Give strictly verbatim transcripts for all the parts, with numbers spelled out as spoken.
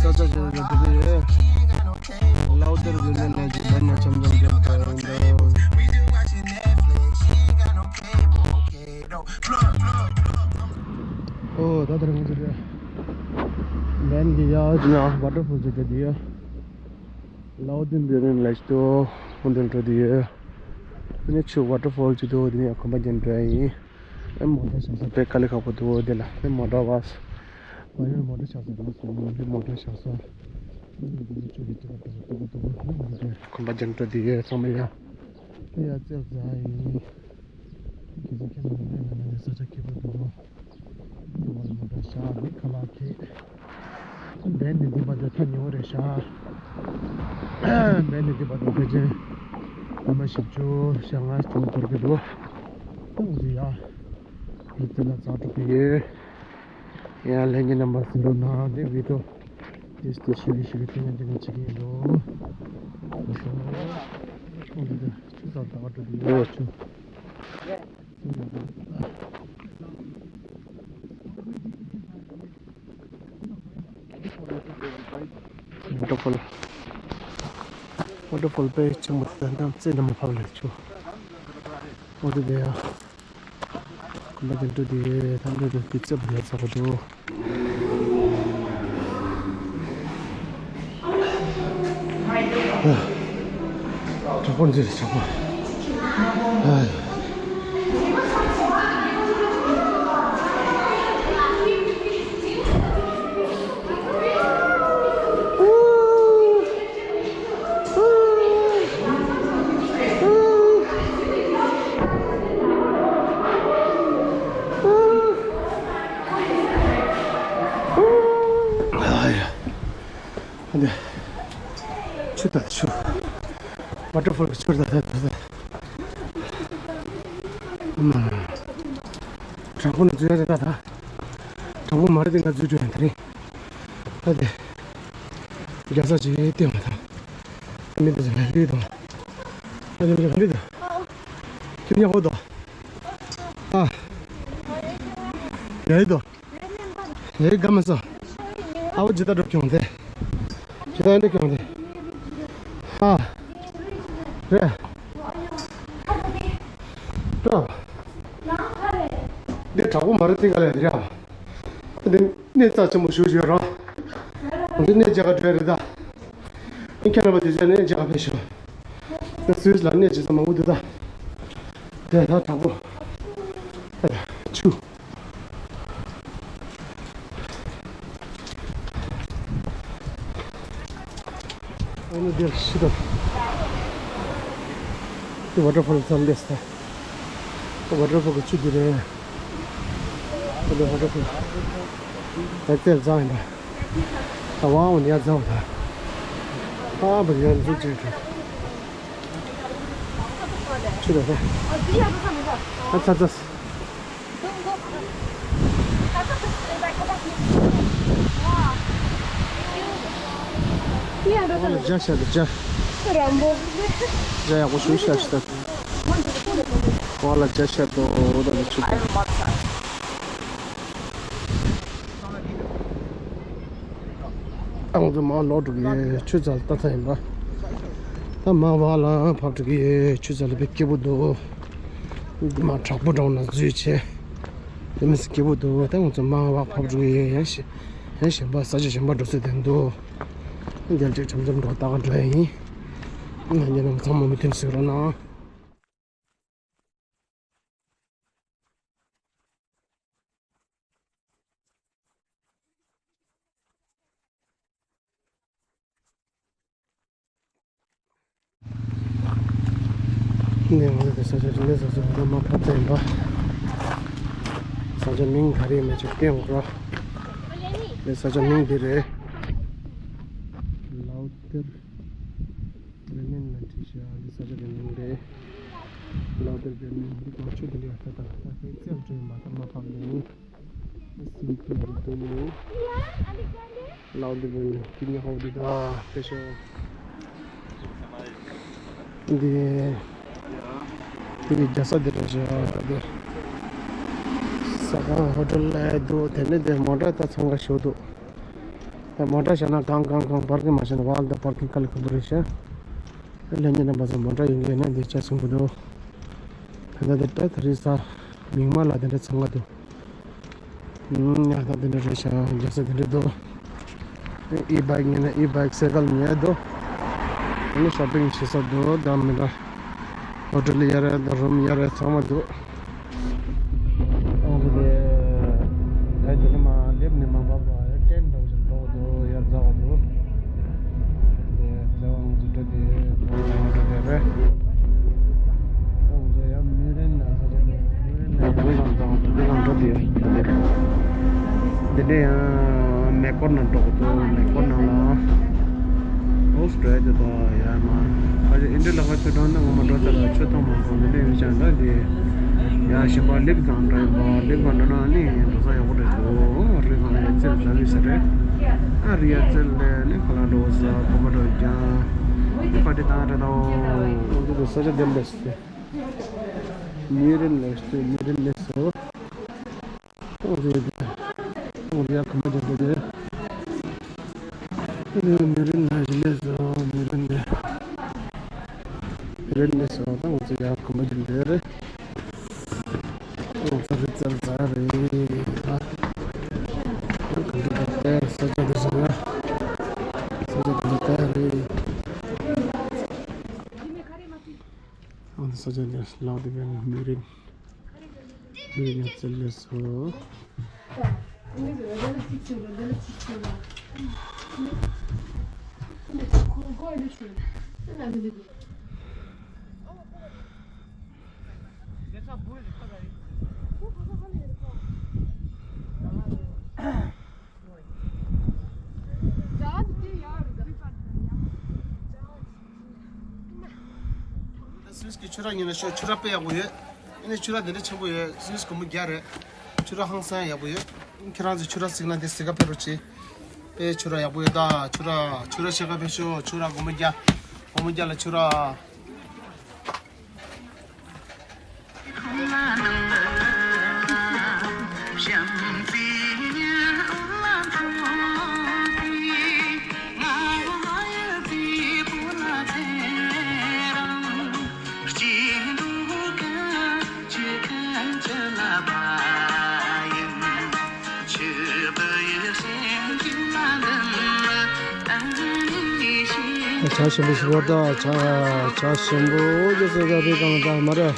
ས་ཆ་ཞིག་ལ་འགྲོ་གི་ཡོད། ལའོ་ཏེར་བི་ལན་ལ་ཅིག་བར་ན་འཆམ་འཆམ་རྒྱབ་པ་ཡིན་འདུག་ཨོ་ད་ལྟ་ང་ཚོ་རེད། ལན་གྱི་ཡ་ཅི་ན་ཝ་ཊར་ཕོལ་ཅིག་འགྲོ་གི་ཡོད། ལའོ་ཏེར་བི་ལན་ལ་ཅིག་ཏུ་ཧོན་དུ་འགྲོ་གི་ཡོད། ཨ་ནི་ཆུ་ཝ་ཊར་ཕོལ་ཅིག་འདུག་དེ་ནས་གོམ་པ་རྒྱག་འགྲོ་ཡ་ཡིན། ཨེ་མོ་ཊ་བཞག་ས་དཔེ་དཀའ་ལས་ཁག་པོ་འདུག་དེ་ལ་ཨེ་མོ་ཊ་བ། བ་ཡོད་མོ་ཊ་བཞག་ས་འདུག་སོང་ཨེ་མོ་ཊ་བཞག་ས། ཨེ་མོ་ཊ་བཞག་ས་འདུག་འདུག་འདུག་འདུག་གོམ་པ་རྒྱག་འགྲོ་དེ་ཡོད་ཚང་མ་ཡ། ཨེ་ཡ་རྩེར་འཛེགས་ཡིན། གི་ཟེར་ཁྱེད་རང་ལས་ན་ནས་ས་ཆ་ཁེ་པོ་འདུག་འདི་བ་ལ་མོ་ཊ་བཞག་འདི་ཁ་ལག་ཁེ། འབད་ནི་འདི་བར་དུ་ཐག་ཉེ་བོ་རེད་ཤག་འབད་ནི་འདི་བར་དུ་ཕལ་ཆེར་སྐར་མ་བཞི་བཅུ་ཞེ་ལྔ་ཙམ་འགོར་གྱི་འདུག་ཏོག་ཙམ་ཡ། འདི་ཚོ་ལ་ཛ་དྲག་གི་ཡོད། ཡ་ལྷན་རྒྱས་རྣམ་པ་གཟིགས་རོགས་གནང་། འདི་བི་ཌིའོ་ཏོག་ཙམ་ཞིབ་ཞིབ་བསྟན་ན་འདི་ནས་བྱེད་ཀྱི་ཡིན་འདུག་འདི་ཚོ་འདི་ཚོ་ཆུ་ཚོད་ད་ག་འགྲོ་གི་ཡོད་ཆུ། ཝ་ཊར་ཕོལ། ཝ་ཊར་ཕོལ་དཔེ་ཆེན་པོ་དང་རྩེ་ནས་མར་ཕབ་ལས་ཆུ། འོ་དེ་དེ་ཡ། ཁོ་ན་དེ་འགྲོ་དེ་ད་འགྲོ་དེ་དུས་ཚོད་ལས་ཚ་པོ་འདུག་དྲག་པོ་འཛིན་དྲག་པོ། ཨ་ནི། ཆུ་དང་ཆུ། ཝ་ཊར་ཕོལ་གྱི་ཆུ་དང་ད་ད་ད། ཨ་མ། དྲང་པོ་ནས་འཛུལ་ཡ་རེད་ད་ད། དྲང་པོ་མ་རེད་དེ་ང་འཛུལ་འགྲོ་ཡ་ད་རེད། ད་དེ། རྒྱ་ས་ཅིག་བལྟས་མ་ཐག་མི་འདི་ཚོ་ལ་ལུས་དང་། ད་དེ་མི་འདི་ཚོ་ལུས་དང་། ཁྱོད་ཉག་ཧོ་དང་། ཨ། ཡ་ཡི་དང་། ཡ་ཡི་དགའ་མ་སོང་། ཨ་བོ་ཇི་ལྟར་འགྲོ་ཁྱོང་དེ། ཇི་ལྟར་འགྲོ་ཁྱོང་དེ། ཨ། རེད། ཏོ། འདི་དྲག་པོ་མ་རེད་དེ་ག་ལས་རེད་ཨ། འདི་གནས་རྩ་ཆེན་པོ་ཞུ་ཞུ་རོགས། འདི་གནས་རྒྱ་གར་འགྲོ་ཡ་རེད་ད། ཨིན་ཁྱེད་རྣམ་པ་དེ་ཚོ་ནས་རྒྱ་གར་ཕེབས་ཤོག་ད་སུད་སི་ལ་གནས་ཅི་ཙམ་མང་པོ་འདུག་ད། དེ་ད་དྲག་པོ། ཆུ། ཨ་ནི་འདིར་ཤི་དོ། དེ་ཝ་ཊར་ཕོལ་ཙམ་འདེད་ད། དེ་ཝ་ཊར་ཕོལ་གྱི་ཆུ་འདི་རེད། དེ་ནས་ཝ་ཊར་ཕོལ། ད་རྩེར་འཛེགས་ཡིན་པ། ད་ཝང་ཝང་ཡར་འཛེགས་པ་ད། ཨ་བ་ཡར་འཛུགས་བྱས་འགྲོ། ཆུ་ད་ད། ཨ་ཚ་ཚ། ཨོ་ལ་རྒྱ་ཤར་དུ་རྒྱ། རམ་པོ། རྒྱ་ཡག་པོ་ཞུ་ཤ་ཤི་ད། ཨོ་ལ་རྒྱ་ཤར་དུ་ད་ནི་ཆུ་ད། ཨང་དུ་མ་ལོག་འགྲོ་གི་ཆུ་ཚ་ལ་ལྟ་ཚ་ཡིན་པ། ད་མ་བ་ལ་ཕབ་འགྲོ་གི་ཆུ་ཚ་ལ་དཔེ་སྐྱིད་པོ་འདུག་མ་དྲག་པོ་འགྲོ་ན་འཛུལ་བྱས། དེ་མི་སྲིད་སྐྱིད་པོ་འདུག་ད་ང་ཚོ་མ་བ་ཕབ་འགྲོ་གི་ཡོད་ཡང་ཞེ་ཡང་གཞན་པ་ས་ཆ་གཞན་པ་འགྲོ་ཚོད་དེ་འདུག་རྒྱལ་སྤྱི་འཆམ་འཆམ་འགྲོ་ད་ག་འགྲོ་ཡ་ཡིན། ང་རྒྱལ་ནང་ཚང་མ་མི་མཐུན་ཟེར་རོགས་གནང་། ནས་ང་ཚོ་ས་ཆ་འདི་ནས་ས་ཆ་འདི་མ་ཕབ་ཚར་ཡིན་པ། ས་ཆ་མིང་ག་རེ་མེད་ཅིག་བསྟན་འོང་ར། ནས་ས་ཆ་མིང་འདི་རེད། ལའོ་ཏེར་བེ་མེན་ལ་བྲིས་ཤག་འདི་ས་ཆ་གི་མིང་རེད། ལའོ་ཏེར་བེ་མེན་འདི་གོང་ཆུ་འདི་ལ་ད་ད་ད་ད་རྩེར་འགྲོ་ཡིན་པ་ད་མ་ཕབ་ནས། སིམ་པལ་རེད་འདུག་ལའོ་ཏེར་བེ་མེན་ཀི་ནི་ཧོ་འདི་ད་ཕེབས་ཤོག་འདི། འདི་གི་རྒྱལ་ས་འདི་རེད་ཤག་ད་འདི། ཟ་ཁང་ཧོ་ཊེལ་ལ་འདུག་དེ་ནས་འདི་མོ་ཊ་ད་འཚང་ཁ་ཤོར་འདུག་མོ་ཊ་བཞག་ན་གང་གང་གང་པར་ཀིང་མ་བཞག་ན་ཝལ་དང་པར་ཀིང་དཀའ་ལས་ཁག་པོ་རེད་ཤག་ལྷན་རྒྱས་རྣམ་པ་ཚོ་མོ་ཊ་ཡོང་གི་ཡོད་ན་འདི་ཆ་སོང་གི་འདུག་ད་ལྟ་འདི་ད་ད་རེས་གཟའ་མིག་དམར་ལ་འདི་འདྲ་ཚང་མ་འདུག་ཨུམ། ཉལ་ཐ་འདི་འདྲ་རེད་ཤག་རྒྱལ་ས་འདི་འདྲ་འདུག་ཨི་བྷའིག་ཉོས་ན་ཨི་བྷའིག་སེ་ཀལ་ཉོས་འདུག་ཨ་ནི་ཤོ་པིང་བྱེད་ས་འདུག་ད་མི་འདྲ། ཧོ་ཊེལ་གཡར་ཡ་དང་རུམ་གཡར་ཡ་ཚང་མ་འདུག་ཨང་། དེ་ད་དེ་ནས་མ་སླེབས་ནས་མ་བབས་པ་ཏྲེན་འདྲ་བོ་ཞིག་འགྲོ་གི་འདུག་ཡར་འཛེག་གི་འདུག་དེ་རྩེ་བ་ང་ཚོ་འགྲོ་དེ་ཁོང་ཚོ་ཡང་འགྲོ་དེ་རེད། ཁོང་ཚོ་ཡང་མུས་རེན་ལ་ས་ཆ་དེ་མུས་རེན་ལ་དེ་གང་ཚང་དེ་གང་འགྲོ་དེ་ཡོད་དེ། འདི་འདྲ་ཡང་མེ་འཁོར་ནང་འགྲོ་གི་འདུག་མེ་འཁོར་ནང་ལ་ཨོ་སི་ཀྲི་ཡ་དེ་དང་ཡར་མར་ཁ་ཆེ་ཨིན་ཌི་ལ་ཁ་ཆུ་གྲང་ན་ངོ་མ་འགྲོ་ཚར་ལ་ཆུ་ཐོག་མ་འགྲོ་འདི་འདྲ་ཡོད་ཅང་ད་དེ་ཡང་གཞན་པ་ལིབ་གང་འདྲ་ཡོད་པ་ལིབ་གང་འདྲ་ན་ནི་འགྲོ་ས་ཡག་པོ་རེད་འདུག་རི་གང་ཡ་རྩེར་ཟ་བི་ས་རེད། ཨ་རི་ཡ་རྩེར་ལས་ནི་ཁ་ལག་འགྲོ་ས་གོམ་པ་འགྲོ་ཀྱང་ནི་པ་ཏི་བཏང་རེད་དོ། འདི་ཚོ་ས་ཆ་བདེ་མོ་རེད་ཟེར་ཏེ། མུས་རེན་ལས་སྟོད་མུས་རེན་ལས་སོ། ཨོ་རེད། ཨོ་རེད། ཡ་གོམ་པ་རྒྱག་དགོས་རེད། ཨ་ནི་མུས་རེན་ལ་ཞི་ལས་སོ། མུས་རེན་ལས། མུས་རེན་ལས་སོ། ད་ང་ཚོ་ཡ་གོམ་པ་རྒྱག་དགོས་རེད། ང་ཚོ་རི་རྩེར་འཛེག་རེད་ད། ཡང་ག་འདྲ་འདུག་ས་ཆ་འདི་ཟེར་ན། ས་ཆ་འདི་འདྲ་རེད། ཨ་ནི་ས་ཆ་འདི་ལག་དེ་བས་མུས་རེན། མུས་རེན་རྩེར་སླེབས་སོང་། སུས་ཀྱི་ཆུ་རགས་ཉོས་ན་ཤོག་ཆུ་རགས་དཔེ་ཡག་པོ་ཡོད། ཨ་ནི་ཆུ་རགས་འདི་འདྲ་ཆེན་པོ་ཡོད། སུས་སྒོར་མོ་བརྒྱ་རེད། ཆུ་རགས་ཧང་སང་ཡག་པོ་ཡོད། ཁྱེད་རང་ཚོ་ཆུ་རགས་གཟིགས་ན་འདི་གཟིགས་ག་ཕེབས་རོགས་གྱིས། དཔེ་ཆུ་རགས་ཡག་པོ་ཡོད་ད། ཆུ་རགས་ཆུ་རགས་ཤེལ་ཁ་ཕེབས་ཤོག་ཆུ་རགས་སྒོར་མོ་བརྒྱ། སྒོར་མོ་བརྒྱ་ལ་ཆུ་རགས། ཇ་ཞིམ་པོ་ཞིག་བར་ད་ཇ་ཇ་ཞིམ་པོ་ཇ་སེ་ག་རི་གང་ད་མ་རེད།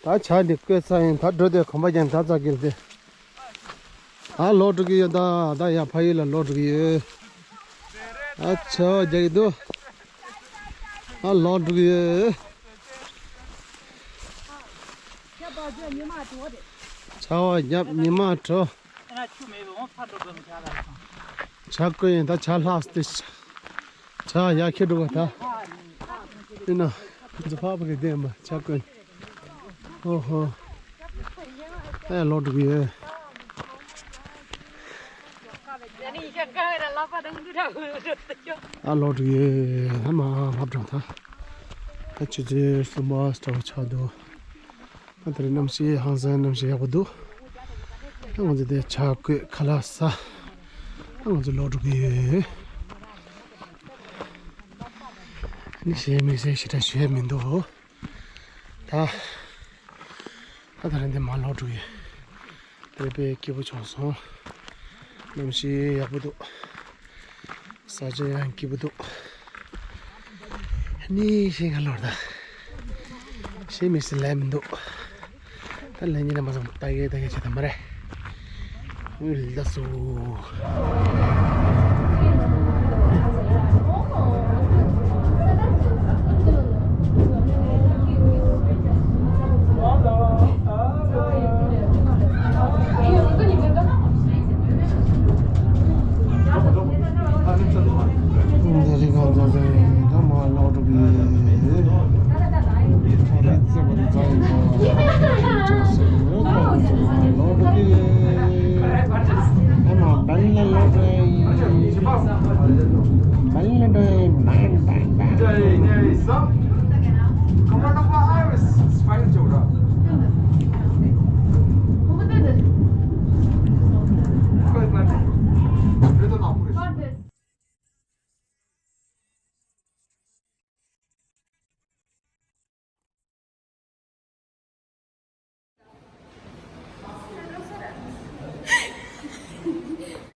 ད་ཇ་འདི་བསྐོལ་ཚར་ཡིན། ད་འགྲོ་དེ་གོམ་པ་རྒྱག་ད་ཙག་གེར་དེ། ཨ་ལོག་འགྲོ་གི་ཡོད་ད། ད་ཡར་ཕ་ཡུལ་ལ་ལོག་འགྲོ་གི་ཡོད། ཨ་ཆ་བ་རྒྱག་གི་འདུག་ཨ་ལོག་འགྲོ་གི་ཡོད། ཆར་པ་བརྒྱབ་ཉི་མ་དྲོ། ཇ་བསྐོལ་ཡིན་ད། ཇ་ལྷག་སྟེ། ཇ་ཡར་ཁྱེར་འགྲོ་བ་ད། ཡིན་ན་འཛི་ཕག་པ་གི་ལྡན་པ་ཇ་བསྐོལ། ཨོ་ཧོ། ཨེ་ལོག་འགྲོ་གི་ཡོད། ཨ་ལོག་འགྲོ་གི་ཡོད། ཨ་མ་ལྷག་འགྲོ་ད། ད་ཆུ་ཚོད་གསུམ་པ་འདྲ་བོ་ཆགས་འདུག་ཨ་དེ་རིང་གནམ་གཤིས་ཧང་སང་གནམ་གཤིས་ཡག་པོ་འདུག་ད་ང་ཚོ་དེ་ཇ་བསྐོལ་ཁ་ལག་ཟ། ད་ང་ཚོ་ལོག་འགྲོ་གི་ཡོད། ཨ་ནི་གཞན་དམིགས་བསལ་ཞེ་དྲག་ཞུ་ཡ་མི་འདུག་ད་ད་ད་རིང་འདི་མར་ལོག་འགྲོ་གི་ཡོད། དེ་དཔེ་སྐྱིད་པོ་བྱུང་སོང་། གནམ་གཤིས་ཡག་པོ་འདུག་ས་ཆ་ཡང་སྐྱིད་པོ་འདུག་ནི་ཤིང་ཁ་ལོར་ད། ཤིང་མི་སྲིད་ལས་མི་འདུག་ད་ལས་ཉིན་ནས་མ་སོང་ད་གེ་ད་གེ་བྱེད་ད་མ་རེད། ལ་སུ། Bang, bang, bang, bang, bang.